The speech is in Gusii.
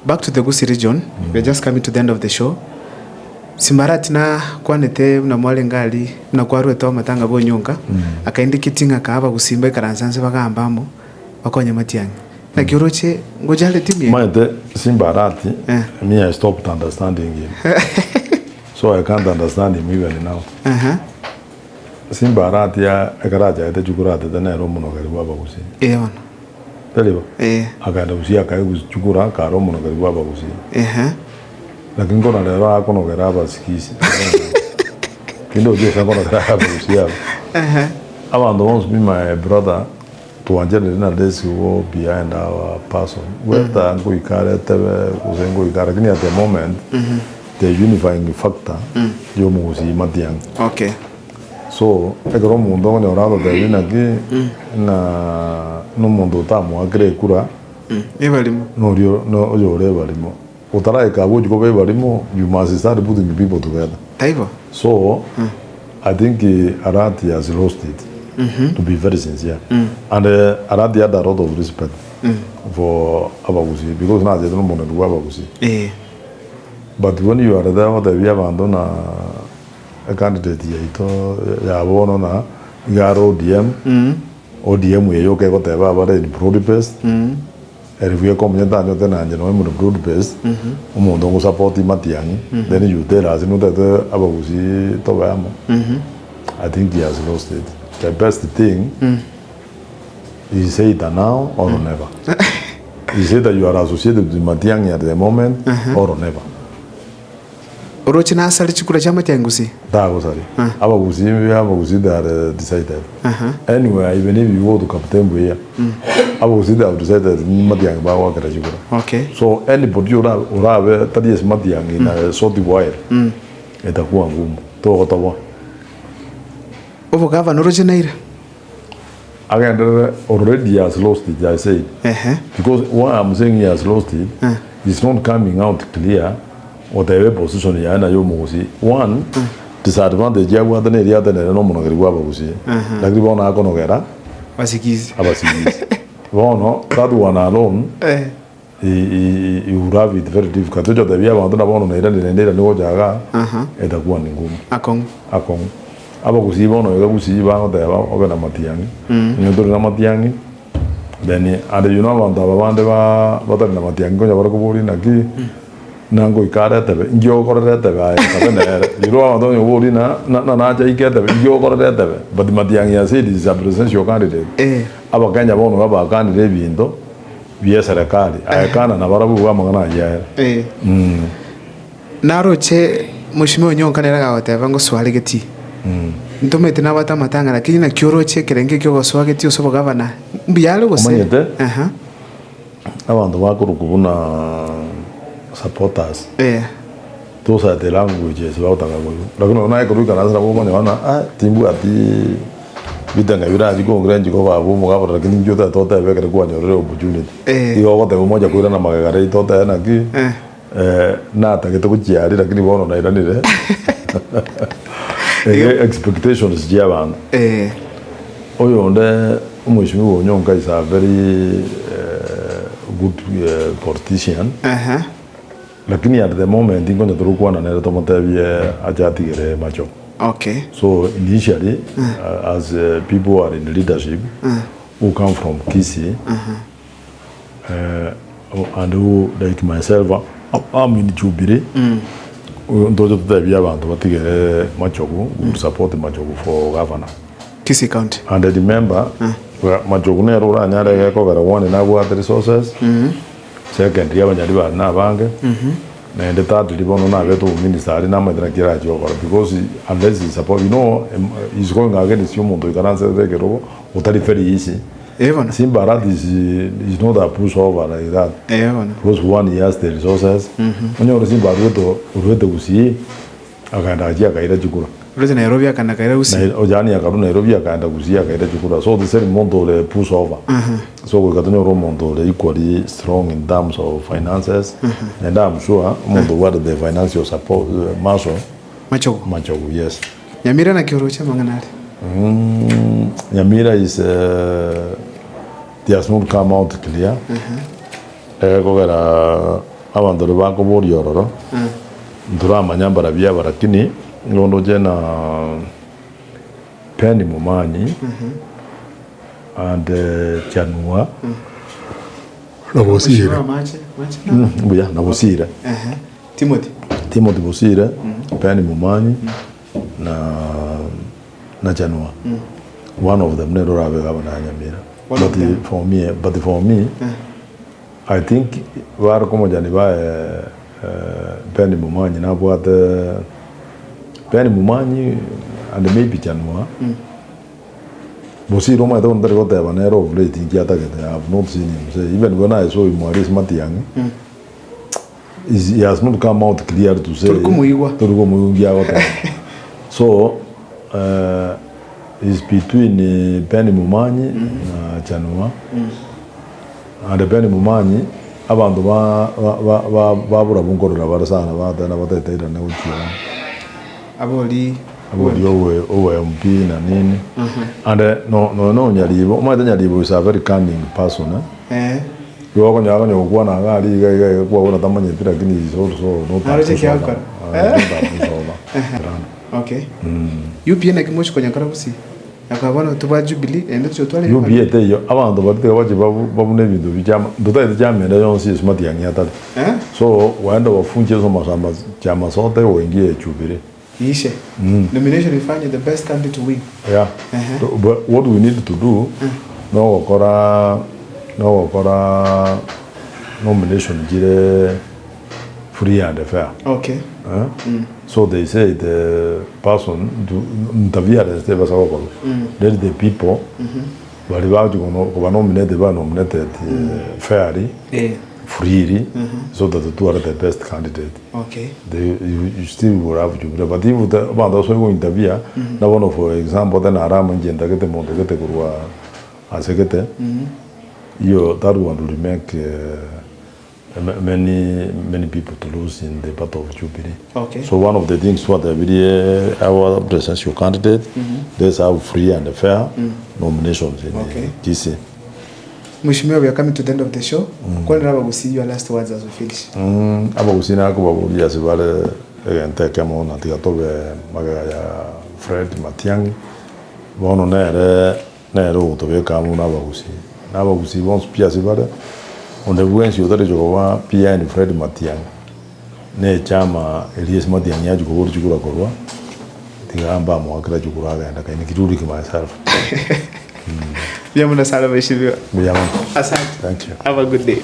Back to the Gusii region, we are just coming to the end of the show. Simbarati nakwanete buna mwarenge aria, buna kwarwete amatanga bw'onyonka, akaindicate ng'a kaa abagusii mbaikaranse anse bagambe amo, bakonye matiang'i. Naki oroche ngocha are timu eye? Omanyete Simbarati, Eh. me I stopped understanding him. So I can't understand him even now. Aha. Simbarati ya ekero achagete chukuru atete nere omonogeri bwa abagusii. Eh bono. Tari bo? Eh. Akaenda gusii akaegwa chukuru akare omonogeri bwa abagusii. Ehe. Lakini kona rero akonogera abasigisi. Kende ochi ase akonogera abagusi aba. Ehe. Abanto bonsi be my brother twancherire na let's go behind our person. Whether ngoika are etebe gose ngoika lakini at the moment the unifying factor ya omogusii matiang'i. Okay. So ekero omonto okonyora agotebi naki ng'a nomonto otamoakire ekura Ebarimo. noria oyore ebarimo. Otaraika abwo ochia koba ebarimo, you must start putting people together. Taibo. So, I think Arati has lost it, to be very sincere. And Arati had a lot of respect for abagusii because nachete nomonene bwa abagusii. Eh. But when you are there gotebia abanto na ecandidate yaito ya bono na iga are ODM, ODM eye yoka egoteba abare in broad based, Ere bweka omonyene tanyote nanje nonya more broad based, omonto ogosapoti matiang'i, then you tell us notagete abagusii tobe amo, I think he has lost it. The best thing is either now or never. Is either you are associated with Matiang'i at the moment or never. Oroche nasare chikura chia Matiang'i gose? Tagosari. Abagusii abagusii they are decided. Anywhere even if you go to Kaptembwe here, abagusii they have decided Matiang'i bagoakera chikura. Okay. So anybody ora orabe tari ase Matiang'i na short while itakuwa ngumu. Togotoboa. Obogavana oroche naira? Agenderere already he has lost it I said. Ehe. Because why I'm saying he has lost it, it's not coming out clear otebe position yaye naye omogusii. One, disadvantage abwate neri atenene na omonogeri bwa abagusii. Lakini bono akonogera Basigisi. abasigisi. Bono that one alone Eh. he, he, he would have it very difficult. Ocha gotebia abanto na bono nairanire naende irani gocha igaa, etakuwa ni ngumu. Akong'u. Akong'u. Abagusii bono iga gusii bagoteba obe na matiang'i, onye tori na matiang'i then and you know abanto aba bande ba batari na matiang'i konya bare koboria naki nangoika are etebe, inki ogokorera etebe aye kabe nere. You know abanto onye koboria na na nacha ike etebe, inki ogokorera etebe? But matiang'i has said is a presidential candidate. Eh. Abakenya bono iga bakanire ebinto bieserekari, aye kana nabarabwo igo amang'ana ayio aere. Eh. Naroche Mheshimiwa Onyonka nere agagoteba ngosoare getii. Ntomanyete nabwate amatanga lakini naki oroche ekerengo ekio ogosoa getii ase obogavana mbuya are gose? Omanyete? Aha. Abanto bakorokwa buna supporters, Eh. those are the languages bagotaka koigwa. Lakini nonya naye ekero oikaranse nabo okonyora ng'a ah timbwati bitenga birachie kong'ira inche koba abwo omogabana lakini inche otagete otebe ekero kwanyorire opportunity. Eh. Igo ogoteba mocha koirana magega rei totebe naki. Eh. Natagete gochia aria lakini bono nairanire Ege expectations chia abanto. Eh. Oyonde omweshimiwa Onyonka is a very good politician Aha. lakini at the moment nkonya torokwana nere tomotebie ache atigere machogu. Okay. So initially as people who are in leadership who come from Kisii And who like myself am in Jubilee ntoche totebie abanto batigere Machogu we will support Machogu for governor. Kisii County. And remember Machogu nere oranyare gekogera one nabwate resources secondly abanyari bare nabange naende thirdly bono nabete obominister aria namanyete naki arachie gokora because unless he support you know he's going against omonto oikaransete ekerogo otari very easy. Eh bono. Simba Arati is, is not a push over like that. Eh bono. Because one he has the resources. Onyore Simba aruete oruete Gusii akaenda achia akaira chikura. Aruete Nairobi akaenda akaira Gusii. Nai- yaani akarwa Nairobi akaenda Gusii akaira chikura. So the same monto ore push over. So goika tonyore omonto ore equally strong in terms of finances. And I'm sure omonto obwate the financial support muscle Machogu. Machogu yes. Nyamira naki oroche amang'ana aria? Nyamira is it has not come out clear. Egekogera. Abanto baria bakoboria ororo, ntoramanya mbarabwo aba lakini nigo ndoche na Penny Momanyi and Chanua na Bosire. Mheshimiwa Mache, Mache na? Mbuya na Bosire. Ehe. Timothy. Timothy Bosire, Penny Momanyi na na Chanua. One of them nere orabe gavana ya Nyamira. One of But them. for me, but for me, I think bare komojani baye Ben Momanyi nabwate Ben Momanyi and maybe Chanua. Bosire omanyete bono tari goteba nere of late inki atagete I have not seen him say even when I saw him aria ase Matiang'i is he has not come out clearly to say Tori komoigwa. tori komoigwa inki agoteba so is between Ben Momanyi na Chanua. Naende Ben Momanyi, abanto ba ba ba baborabwo nkorera bare sana bateba nabo batagete airane gochia Abori abori obo obo MP na nini. And no nonya na Onyaribo, omanyete Nyaribo is a very cunning person eh. Eh. Igo okonyora konya gokwana iga aria iga iga iga kwabona tamanyeti lakini he is also not Naroche a ekiagokora. not a busoba. Okay. UPA naki mochi konya kora gusii? Akaba bono tobwate Jubilee, naende tochia gotwara UPA teiyo, abanto baria tiga bache babu babune ebinto bi chiama, ntotagete chiama ende yonsi ase matiang'i atari. Eh? So, waende wafunche hizo machama chama zote waingie Jubilee. Iishe. Nomination ifanye the best candidate to win. Yeah. Ehe. But what we need to do, nogokora nogokora nomination chire free and fair. Okay. Eh? So they say the person to interference tebasa gokorwa. Let the people bari bagochi kono koba nominated ba nominated fairly, Eh. freely, so that totware the best candidate. Okay. They, you, you still will have Jubilee. But if the abanto basoe go interfere, na bono for example tena aramo inche ntagete monto gete korwa ase gete, iyo that one will make many many people to lose in the part of Jubilee. Okay. So one of the things twatebirie our presidential candidate, let's have free and fair nominations in Okay. Kisii. Mheshimiwa, we are coming to the end of the show. Kwanera abagusii your last words as we finish. Abagusii nakobaboria ase bare egento ekemo na tiga tobe magega ya Fred Matiang'i, bono nere Nere ogotobeka amo nabagusii, na abagusii bonsi pi ase bare, onde bwensi otaricha koba PN Fred Matiang'i, na echama eria ase Matiang'i achia koboria chikura korwa, tiga mbamoakera chikura agende kaini including myself. Mbuya mono sana mheshimiwa. Mbuya mono. Asante. Thank you. Have a good day.